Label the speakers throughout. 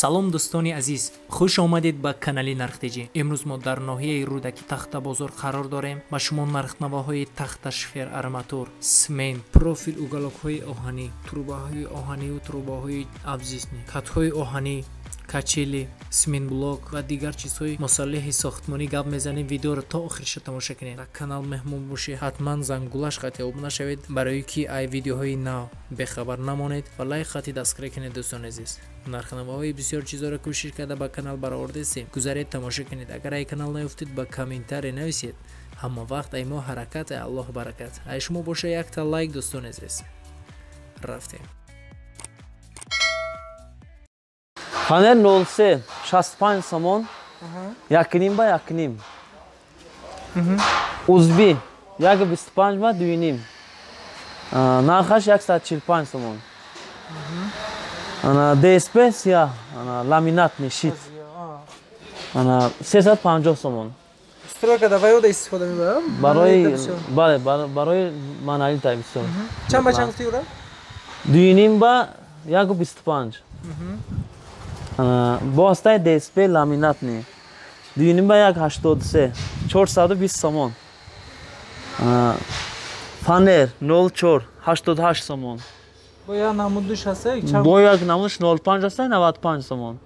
Speaker 1: Салом, дӯстони азиз, хуш омадед ба канали Нархтеҷӣ. Имрӯз мо дар ноҳияи Рӯдакӣ, Тахтабозор қарор дорем. Ба шумо нархнавоҳои тахта, шифер, арматур, смент, профил, уголокҳои оҳанӣ, трубаҳои оҳаниву трубаҳои абзисни, катҳои оҳанӣ, качели, симентблок ва дигар чизҳои мусаллаҳи сохтмонӣ гап мезанем. Видеоро то охириша тамоша кунед. Дар канал меҳмон бошед, ҳатман зангулаш қати обуна шавед, барои ки ай видеоҳои нав бехабар намонед ва лайк қати дастгирӣ кунед. Дӯстони азиз, нархнавоҳои бисёр чизҳоро кӯшиш карда ба канал баровардастем. Гузаред, тамоша кунед. Агар ай канал наёфтед, ба комментарий нависед. Ҳама вақт ай мо ҳаракат, ай Аллоҳ баракат, ай шумо боша якта лайк. Дӯстони азиз, рафтем.
Speaker 2: Фанер 03, 65 сомон, 1,5 ба 1,5. Узби 1,25 ба 2,5. Нархаш 145 сомон. ДСП сия, ламинатный щит. 350 сомон.
Speaker 3: Стройка давай ода истифода мебарам?
Speaker 2: Барои, бале, барои монолита бисёр.
Speaker 3: Чанд ба чанд гуфти ура?
Speaker 2: 2,5 ба 1,25. Бо ҳастаи ДСП ламинатни 2,5 ба 1,83, 420 сомон. Фанер 04, 88 сомон.
Speaker 3: Бо як намудуш ҳаста?
Speaker 2: Бо як намудуш 05 ҳаста, 95 сомон.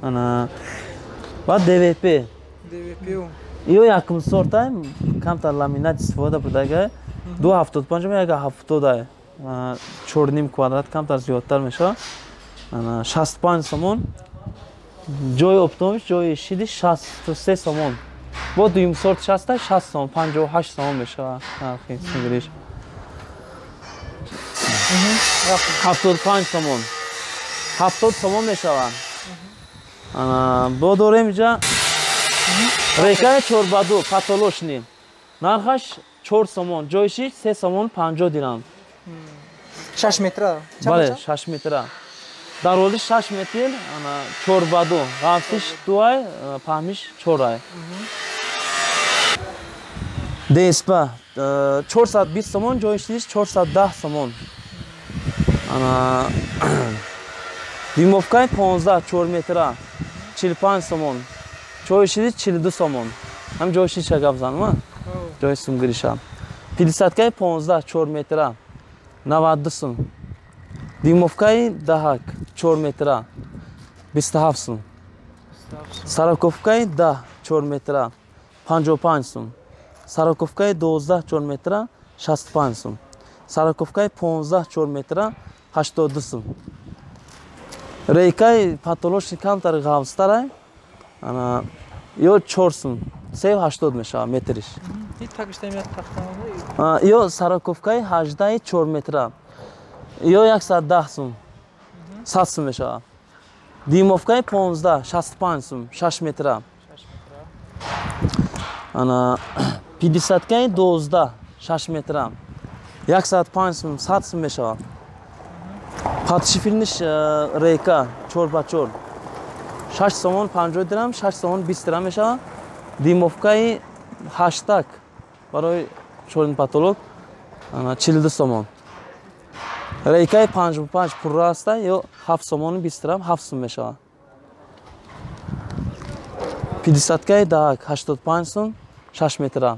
Speaker 2: Баъд ДВП.
Speaker 3: ДВП.
Speaker 2: Ё якум сорта, камтар ламинат истифода бурдага, 2,75 ба 1,70, 4,5 квадрат, камтар зиёдтар мешавад. 65 сомон. Ҷои оптомиш, ҷои шиди 63 сомон. Бо дуюм сорт 60, 60 сомон, 58 сомон мешавад нархи сингриш. 75 сомон, 70 сомон мешавад. Бо дорем инҷа рекаи 4 ба 2, потолочный, нархаш 4 сомон, ҷои шид 3 сомон 50 дирам.
Speaker 3: 6 метра?
Speaker 2: Бале, 6 метра. Дарози 6 метр, 4 ба 2, ғафсиш 2-ай, паҳмиш 4-ай. ДСП 420 сомон, ҷои шидиш 410 сомон. Дюймовкаи 15, 4 метра, 45 сомон, ҷои шидиш 42 сомон. Ҳам ҷои шидиша гап занам, ҷои сумгириша. Пятидесяткаи 15, 4 метра, 92 сум. Дюймовкаи 10, 4 метра, 27 сум. Сороковкаи 10, 4 метра, 55 сум. Сороковкаи 12, 4 метра, 65 сум. Сороковкаи 15, 4 метра, 82 сум. Рейкаи потолочный камтар ғафзтарай, ё 4 сум, 3,80 мешавад метриш. Ё сороковкаи 18, 4 метра, ё 110 сум, 100 сум мешавад. Дюймовкаи 15, 65 сум, 6 метра. Ана пятидесяткаи 12, 6 метра, 105 сум, 100 сум мешавад. Подшиферныйш рейка 4 ба 4, 6 сомон 50 дирам, 6 сомон 20 дирам мешавад. Дюймовкаи 8 барои чёрный потолок 42 сомон. Рейкаи 5 ба 5 пурра аста, ё 7 сомону 20 дирам, 7 сум мешавад. Пятидесяткаи 10, 85 сум, 6 метра.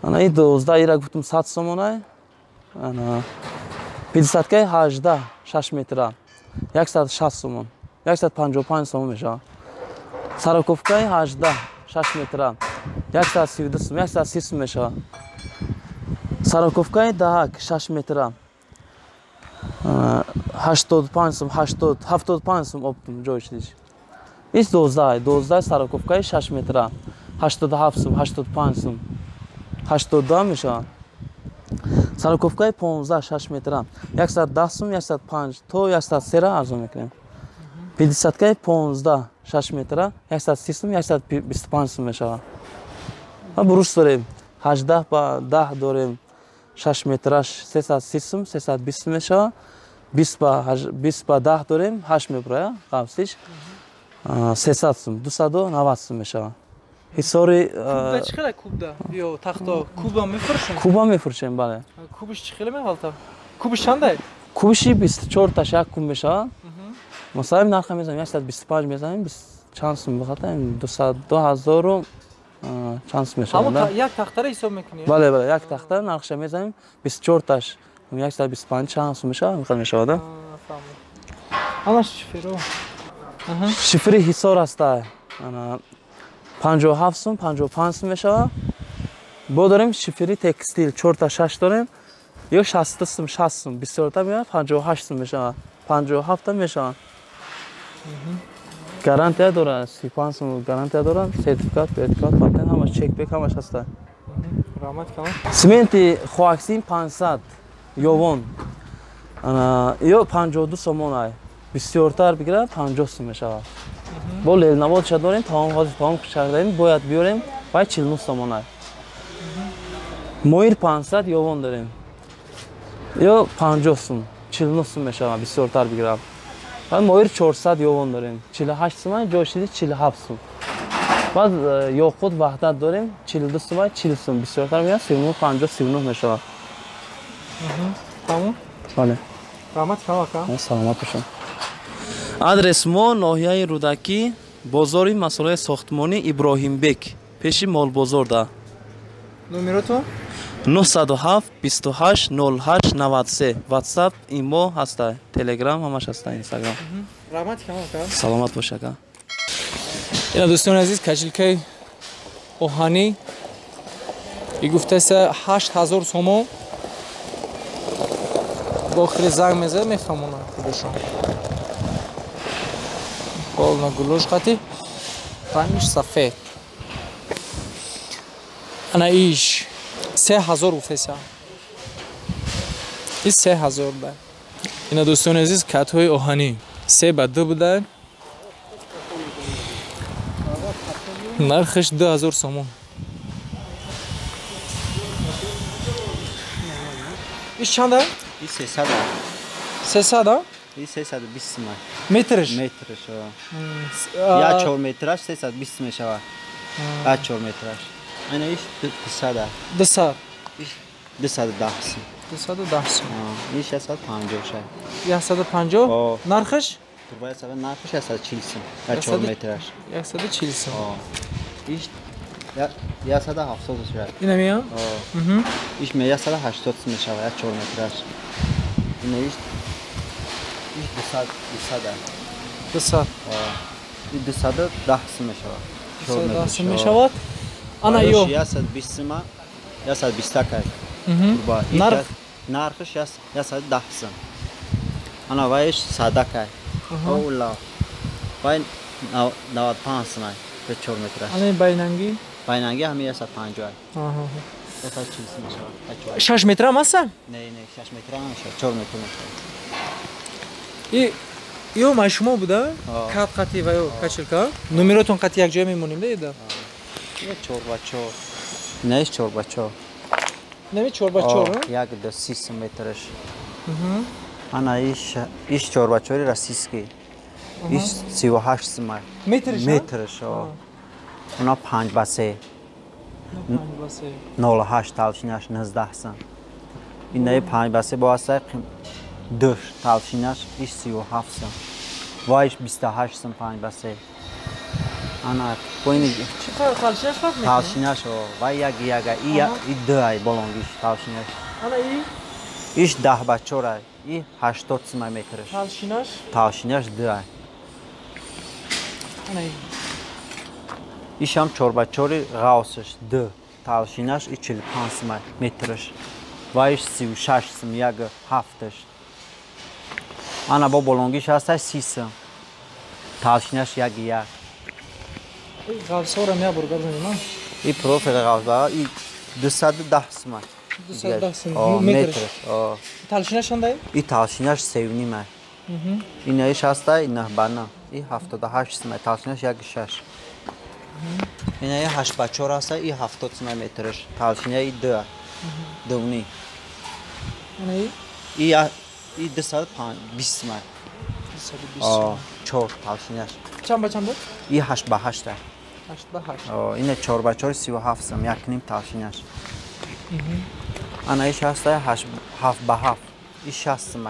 Speaker 2: Ана и 12 ира гуфтум, 100 сомонай. Ана пятидесяткаи 18, 6 метра, 160 сомон, 155 сомон мешавад. Сороковкаи 18, 6 метра, 132 сум, 130 сум мешавад. Сороковкаи 10, 6 метра, 85 сум, 80, 75 сум оптом ҷои шидиш. Ис 12, 12 сороковкаи 6 метра, 87 сум, 85 сум, 82 мешавад. Сороковкаи 15, 6 метра, 110 сум, 105 то 103 арзон мекунем. Пятидесяткаи 15, 6 метра, 130 сум, 125 сум мешавад. Ва буруш дорем, 18 ба 10 дорем, 6 метраш 330 сум, 320 сум мешавад. 20 ба 10 дорем, 8 мебурая қавсиш, 300 сум, 290 сум мешавад. Ҳисори.
Speaker 3: Кубда чӣ хела, кубда ё тахто куба мефурӯшем?
Speaker 2: Куба мефурӯшем, бале.
Speaker 3: Кубиш чӣ хела меғалта? Кубиш чандай?
Speaker 2: Кубиши 24 таш як куб мешавад. Масалан нарха мезанем 125 мезанем, чанд сум бихатаем 2000 чанд сум мешавад.
Speaker 3: Ҳамон як тахтара ҳисоб мекунӣ?
Speaker 2: Бале, бале, як тахта нархша мезанем 24 таш 125 чанд сум мешавад, михал мешавад.
Speaker 3: Ана шиферо.
Speaker 2: Шифри ҳисор аста. Ана 57 сум, 55 сум мешавад. Бо дорем шифри текстил 4 та 6 дорем. Ё 60 сум, 60 сум, 24 та меояд, 58 сум мешавад. 57 та мешавад. Гарантия дорад, 35 сум гарантия дорад, сертификат, вертикат, патент, ҳамаш чек-пек ҳамаш ҳаста.
Speaker 3: Раҳмат калон.
Speaker 2: Сменти Хоаксин 500 Ёвон. Ана ё 52 сомон ай. Бисёртар бигирад 50 сум мешавад. Бо лелнаводша дорем, тамом ҳозир тамом кардаем, бояд биёрем, вай 49 сомон ай. Моир 500 Ёвон дорем. Ё 50 сум, 49 сум мешавад, бисёртар бигирад. Баъд моир 400 Ёвон дорем, 48 сум ай, ҷой шиди 47 сум. Баъд Ёқут Ваҳдат дорем, 42 сум ай, 40 сум, бисёртар меояд, 39, 50, 39 мешавад.
Speaker 3: Тамом?
Speaker 2: Бале.
Speaker 3: Раҳмат калон ака.
Speaker 2: Саломат бошед. Адрес мо ноҳияи Рӯдакӣ, бозори масолаи сохтмонӣ Иброҳимбек, пеши молбозорда.
Speaker 3: Номеротон?
Speaker 2: 907 28 08 93. WhatsApp, Имо ҳаста, Telegram ҳамаш ҳаста, Instagram.
Speaker 3: Раҳмат калон ака.
Speaker 2: Саломат бош ака.
Speaker 3: Ина дӯстони азиз, качилкаи оҳанӣ и гуфтаеса 8000 сомон. Бо охири занг мезанад, мефаҳмонад худашон. Полна гулош қати рангиш сафед. Ана иш 3000 гуфтеса. И 3000 да. Ина дӯстони азиз, катҳои оҳанӣ 3 ба 2 буда. Нархаш 2000 сомон. Иш чанда?
Speaker 4: И 300.
Speaker 3: 300?
Speaker 4: И 320 сум.
Speaker 3: Метрш?
Speaker 4: Метрш. Я 4 метраш 320 мешавад. Я 4 метраш. Ана иш 200.
Speaker 3: 200.
Speaker 4: Иш 210 сум.
Speaker 3: 210 сум.
Speaker 4: Иш 150 шай.
Speaker 3: 150? Нархаш?
Speaker 4: Турбая сава нархаш 140 сум. Я 4 метраш.
Speaker 3: 140 сум.
Speaker 4: Иш 170 шай.
Speaker 3: Ина меям?
Speaker 4: Иш 180 сум мешавад, я 4 метраш. Ина иш 200.
Speaker 3: 200.
Speaker 4: И 210 сум мешавад.
Speaker 3: 210 сум мешавад. Ана ё
Speaker 4: 120 сум, 120 кай.
Speaker 3: Нарх?
Speaker 4: Нархаш 110 сум. Ана вайш 100 кай. Ола. Вай 95 сум ай, 4 метраш.
Speaker 3: Ана байнанги?
Speaker 4: Байнанги ҳами 150 ай. 140 сум мешавад.
Speaker 3: 6 метра маса?
Speaker 4: Не, не, 6 метра намешавад, 4 метр мешавад.
Speaker 3: И ё май шумо буда? Кат қати ва ё качилка? Номеротон қати як ҷоя мемонем да еда?
Speaker 4: Не 4 ба 4. Не 4 ба 4.
Speaker 3: Не 4 ба 4?
Speaker 4: 1 до 6 метраш. Ана иш 4 ба 4 российский. Иш 38 сум.
Speaker 3: Метрш?
Speaker 4: Метрш. Она 5 ба 3. 0.8 талшинаш 19 сум. Инаи 5 ба 3 бо асай 2 талшинаш иш 37 сум. Вайш 28 сум 5 ба 3. Ана поини
Speaker 3: чӣ талшинаш фарқ мекунад?
Speaker 4: Талшинаш вай як яга и 2 ай болонгиш талшинаш.
Speaker 3: Ана и
Speaker 4: иш 10 ба 4 ай, и 80 сум метрш.
Speaker 3: Талшинаш?
Speaker 4: Талшинаш 2 ай.
Speaker 3: Ана и
Speaker 4: ишам 4 ба 4 ғавсш 2 талшинаш и 45 сум метрш. Вайш 36 сум як 7-ш. Ана бо болонгиш ҳаста 30 сум. Талшинаш як як.
Speaker 3: Ғавсора мея бургар занем,
Speaker 4: И профил ғавса и 210 сум.
Speaker 3: 210 сум метрш. Талшинаш чандай?
Speaker 4: И талшинаш 3.5 ай. Инаиш ҳаста 9 ба 9. И 78 сум, талшинаш 1.6. Инаи 8 ба 4 ҳаста и 70 сум метрш. Талшинаи 2. 2.5.
Speaker 3: Инаи?
Speaker 4: И 220 сум.
Speaker 3: 220.
Speaker 4: 4 талшинаш.
Speaker 3: Чанд ба чанд буд?
Speaker 4: И 8 ба 8.
Speaker 3: 8 ба 8.
Speaker 4: Ина 4 ба 4 37 сум, 1.5 талшинаш. Ана иш ҳаста 7 ба 7. И 60 сум.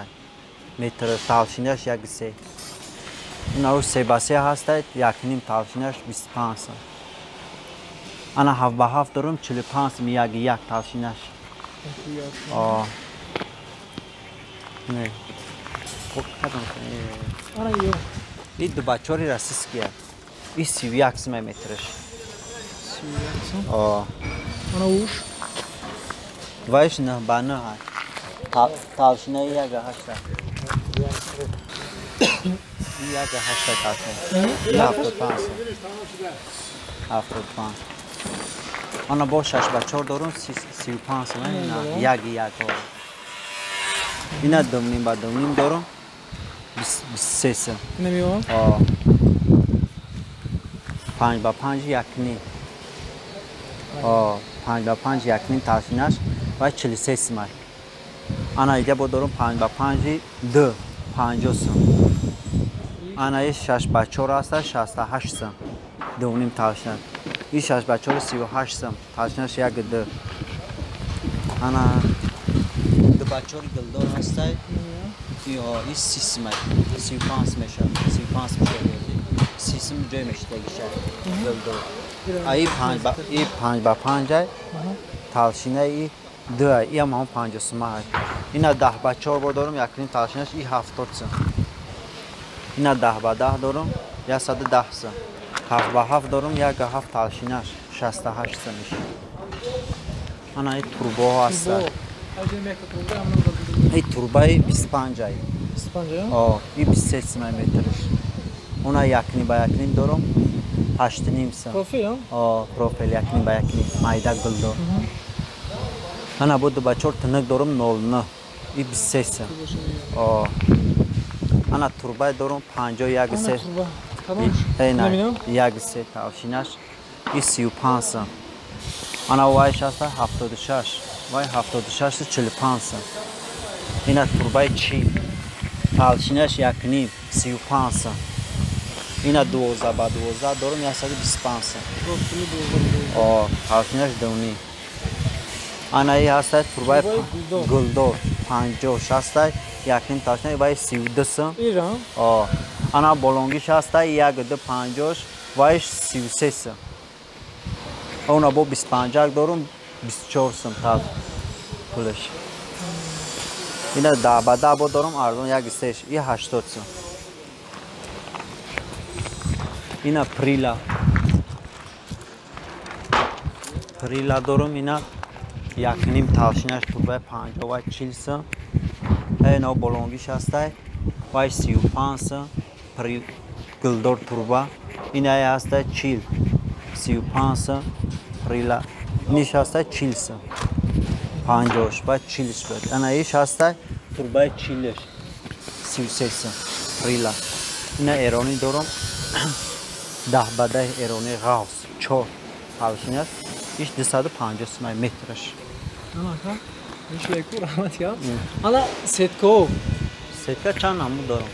Speaker 4: Метр талшинаш 1.3. Ина 3 ба 3 ҳаст, 1.5 талшинаш 25 сум. Ана 7 ба 7 дорум 45 сум 1.1 талшинаш. Не. Кадом?
Speaker 3: Ана ё.
Speaker 4: И 2 ба 4 российский. И 31 сум метраш.
Speaker 3: 31 сум. Ана уш.
Speaker 4: Вайш 9 ба 9. Талшина 1.8. 1.8 талшина. 75 сум. 75. Ана бо 6 ба 4 дорум 35 сум, ина 1.1. Ина 2.5 ба 2.5 дорум 23 сум.
Speaker 3: Ина миё?
Speaker 4: 5 ба 5 1.5. 5 ба 5 1.5 талшинаш ва 43 сум. Ана ига бо дорум 5 ба 5 2 50 сум. Ана и 6 ба 4 аст 68 сум. 2.5 талшинаш. И 6 ба 4 38 сум. Талшинаш 1.2. Ана 2 ба 4 гилдор аст. И 30 сум. 35 мешавад. 35 мешавад. 30 сум ҷой мешавад гилдор. И 5 ба 5 талшинаи 2 и ҳам 50 сум. Ина 10 ба 4 бо дорум 1.5 талшинаш и 70 сум. Ина 10 ба 10 дорум 110 сум. 7 ба 7 дорум 1.7 талшинаш 68 сум мешавад. Ана и турбоҳо аст. И турбаи 25 ай.
Speaker 3: 25?
Speaker 4: И 23 сум метраш. Она 1.5 ба 1.5 дорум 8.5 сум.
Speaker 3: Профил?
Speaker 4: Профил 1.5 ба 1.5 майда гулдор. Ана бо 2 ба 4 тинак дорум 0.9 и 23 сум. Ана турбай дорум 51 се. Ина 1 се талшинаш и 35 сум. Ана вайш аст 76. Вай 76 45 сум. Ина турбай 40. Талшинаш 1.5 35 сум. Ина 12 ба 12 дорум 125 сум. Талшинаш 2.5. Ана и ҳаст турбаи гулдор 50 60 1.5 талшина вай 32 сум. Ана болонгиш ҳаст 1.2 50 вай 33 сум. Она бо 25 дорум 24 сум тал пулаш. Ина 10 ба 10 бо дорум арзон 1.3 и 80 сум. Ина прила. Прила дорум ина 1.5 талшинаш турбаи 50 ва 40 сум. Ина болонгиш ҳаст вай 35 сум. При гулдор турба. Ина ҳаст 40 35 сум. Прила ниш ҳаст 40 сум. 50 ва 40 бад. Ана иш ҳаст турбаи 40 33 сум. Прила. Ина эронӣ дорум 10 ба 10 эронӣ ғавс 4 талшинаш иш 250 сум метраш.
Speaker 3: Ана иш яку раҳмат я. Ана сетко.
Speaker 4: Сетка чанд намуд дорум?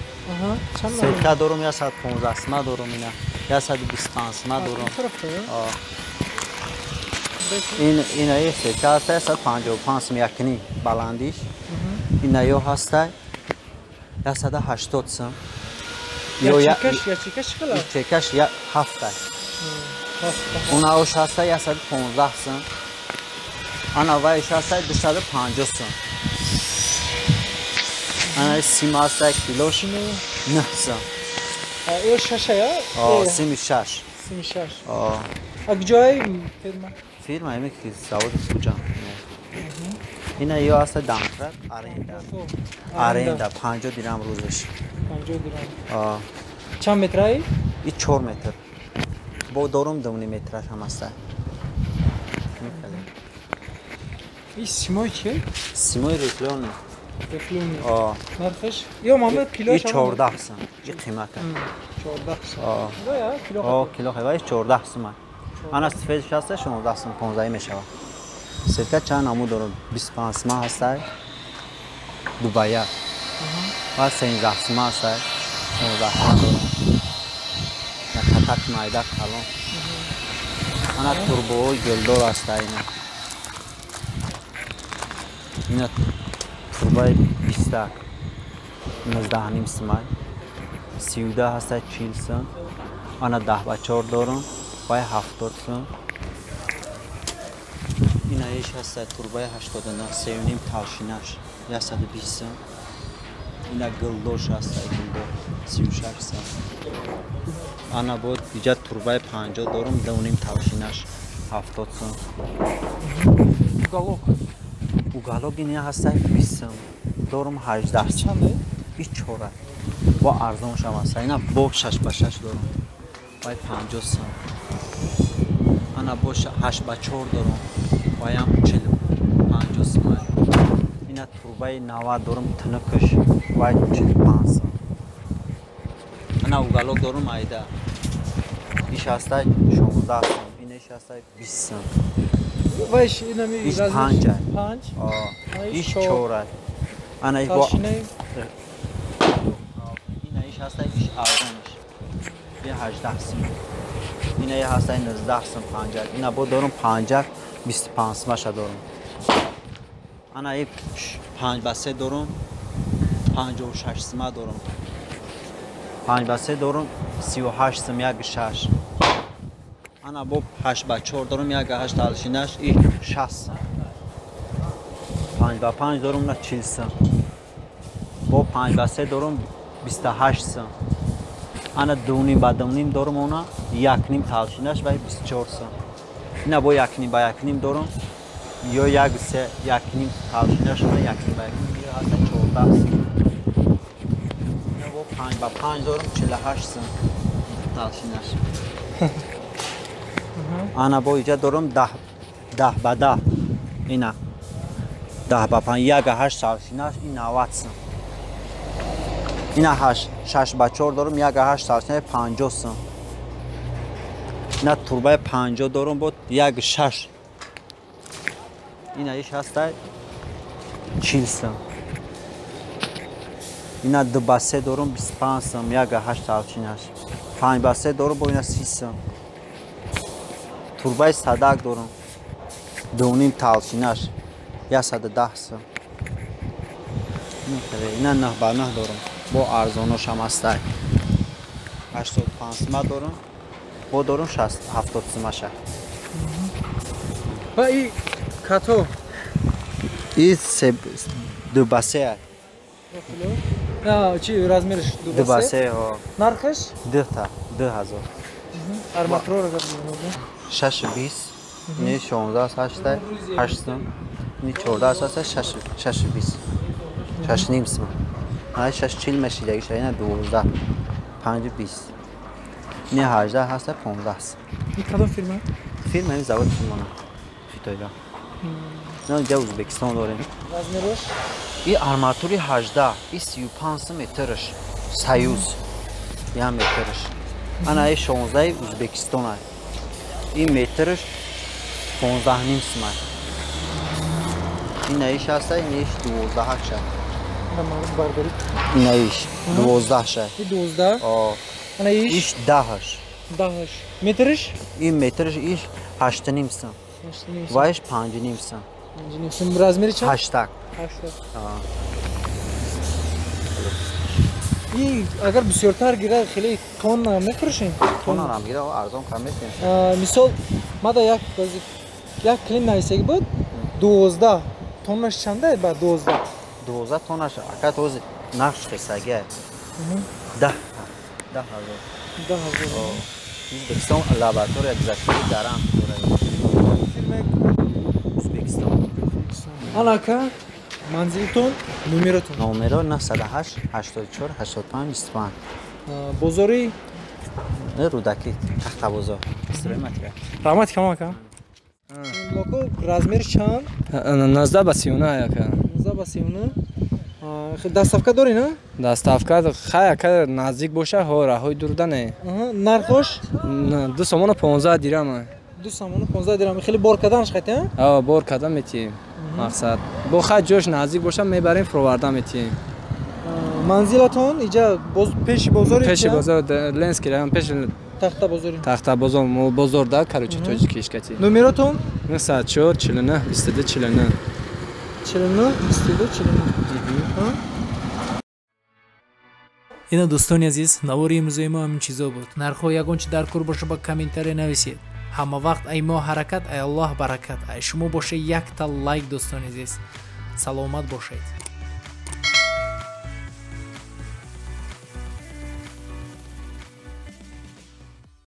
Speaker 4: Сетка дорум 115 сум дорум ина 125 сум дорум. Ин ина сетка аст 155 сум 1.5 баландиш. Ина ё ҳаст 180 сум.
Speaker 3: Ё чекаш чӣ?
Speaker 4: Чекаш 7. Она ош ҳаст 115 сум. Ана вайш ҳаст 250 сум. Ана сим ҳаст килош 9 сум.
Speaker 3: Ё 6 я?
Speaker 4: Сими 6.
Speaker 3: Сими 6. А куҷои фирма?
Speaker 4: Фирма ими ки заводи Суҷан. Ина ё ҳаст домкрат аренда. Аренда 50 дирам рӯзаш.
Speaker 3: 50 дирам. Чанд метраи?
Speaker 4: И 4 метр. Бо дорум 2.5 метраш ҳам аст.
Speaker 3: И симои чи?
Speaker 4: Симои рефлёни.
Speaker 3: Рефлёни. Нархаш? Ё мама килош?
Speaker 4: И 14 сум. И қимата.
Speaker 3: 14 сум.
Speaker 4: О, кило хеваш 14 сум. Ана сфед 16 сум 15 мешавад. Сетка чанд намуд дорум? 25 сум ҳаст. Дубая. Ва 13 сум ҳаст. 16 сум дорум. Катак майда калон. Ана турбои гулдор аст ина. Ина турбаи 20 19.5 сумай. 32 ҳаста 40 сум. Ана 10 ба 4 дорум, вай 70 сум. Ина иш ҳаста турбаи 89, 3.5 талшинаш 120 сум. Ина гилдош ҳаста, гилдо 36 сум. Ана бод иҷа турбаи 50 дорум, 2.5 талшинаш 70 сум.
Speaker 3: Уголок.
Speaker 4: Уголок ина ҳаста 20 сум. Дорум 18 сум.
Speaker 3: Чанде?
Speaker 4: Иш чора. Бо арзон шам ҳаста. Ина бо 6 ба 6 дорум. Вай 50 сум. Ана бо 8 ба 4 дорум. Ваям 40 50 сум. Ина турбаи 90 дорум тинукаш. Вай 45 сум. Ана уголок дорум айда. Иш ҳаста 16 сум. Ина иш ҳаста 20 сум.
Speaker 3: Вайш инами
Speaker 4: Иш 5.
Speaker 3: 5.
Speaker 4: Иш 4. Ана иш бо ина иш ҳаста иш арзонаш. 18 сум. Ина ҳаста 19 сум 5. Ина бо дорум 5 25 сумаша дорум. Ана и 5 ба 3 дорум 56 сума дорум. 5 ба 3 дорум 38 сум 1.6. Ана бо 8 ба 4 дорум 1.8 талшинаш и 60 сум. 5 ба 5 дорум на 40 сум. Бо 5 ба 3 дорум 28 сум. Ана 2.5 ба 2.5 дорум она 1.5 талшинаш ва 24 сум. Ина бо 1.5 ба 1.5 дорум ё 1.3 1.5 талшинаш ва 1.5 ба 1.5 ҳаста 14 сум. Ина бо 5 ба 5 дорум 48 сум талшинаш. Ана бо иҷа дорум 10 ба 10. Ина 10 ба 5 1.8 талшинаш ин 90 сум. Ина 8 6 ба 4 дорум 1.8 талшинаш 50 сум. Ина турбаи 50 дорум бо 1.6. Ина иш ҳаста 40 сум. Ина 2 ба 3 дорум 25 сум 1.8 талшинаш. 5 ба 3 дорум бо ина 30 сум. Турбаи садак дорум 2.5 талшинаш 110 сум. Ина 9 ба 9 дорум бо арзонош ҳам ҳаста. 85 сума дорум бо дорум 70 сумаша.
Speaker 3: Ва и като?
Speaker 4: И 2 ба 3.
Speaker 3: На, чи размерш 2 ба 3? Нархаш?
Speaker 4: 2 та, 2000.
Speaker 3: Арматура гап мезанад.
Speaker 4: 6.20, не 16 8 8 сум, не 14 8 6 6.20. 6.5 сум. Ай 6.40 мешидагиш, ина 12 5.20. Не 18 ҳаста 15 сум.
Speaker 3: Ин кадом фирма?
Speaker 4: Фирма ин завод фирмана. Хитойда. На инҷа Ӯзбекистон дорем.
Speaker 3: Размераш?
Speaker 4: И арматури 18, и 35 сум метраш. Союз. Я метраш. Ана и 16 Ӯзбекистон ай. И метраш 15.5 сум ай. Ина иш ҳаста, ин иш 12 ша. Ина иш 12 ша.
Speaker 3: И 12?
Speaker 4: О.
Speaker 3: Ана иш?
Speaker 4: Иш 10.
Speaker 3: 10. Метраш?
Speaker 4: И метраш иш 8.5 сум.
Speaker 3: 8.5.
Speaker 4: Ва иш 5.5 сум.
Speaker 3: 5.5 сум. Размери чанд?
Speaker 4: 8.
Speaker 3: 8. И агар бисёртар гира хеле тонна мефурӯшем?
Speaker 4: Тонна ҳам гира арзон кам метем.
Speaker 3: Мисол мада як клин нависаги буд 12 тоннаш чанда ба 12?
Speaker 4: 12 тоннаш ака този нақш хисаги 10 10000.
Speaker 3: 10000.
Speaker 4: Ӯзбекистон лаборатория гузаштаги гарант дорад. Ӯзбекистон.
Speaker 3: Ана ака манзилтон, номеротон?
Speaker 4: Номеро 908 84 85 25.
Speaker 3: Бозори?
Speaker 4: Рӯдакӣ, Тахтабозор. Стройматериал.
Speaker 3: Раҳмат калом ака. Блоко размер чанд?
Speaker 5: 19 ба 39 ака.
Speaker 3: 19 ба 39. Доставка дорӣ, на?
Speaker 5: Доставка хай ака наздик боша, ҳо раҳои дурда не.
Speaker 3: Нархош?
Speaker 5: 2 сомона 15 дирам.
Speaker 3: 2 сомона 15 дирам. Хеле бор карданаш хайте,
Speaker 5: а? Бор кардан метиҳем. Мақсад. Бо хай ҷош наздик боша мебарем, фуроварда метиҳем.
Speaker 3: Манзилатон иҷа пеши бозори?
Speaker 5: Пеши бозор Ленский район, пеши
Speaker 3: Тахта бозори.
Speaker 5: Тахта бозор, бозор да, короче, тоҷики ишкати.
Speaker 3: Номеротон?
Speaker 5: 904 49 22 49.
Speaker 3: 49 22 49.
Speaker 1: Ина, дӯстони азиз, навори имрӯзаи мо ҳамин чизо буд. Нархҳо ягон чи дар кор боша, ба комментария нависед. Ҳама вақт ай мо ҳаракат, ай Аллоҳ баракат, ай шумо боша якта лайк. Дӯстони азиз, саломат бошед.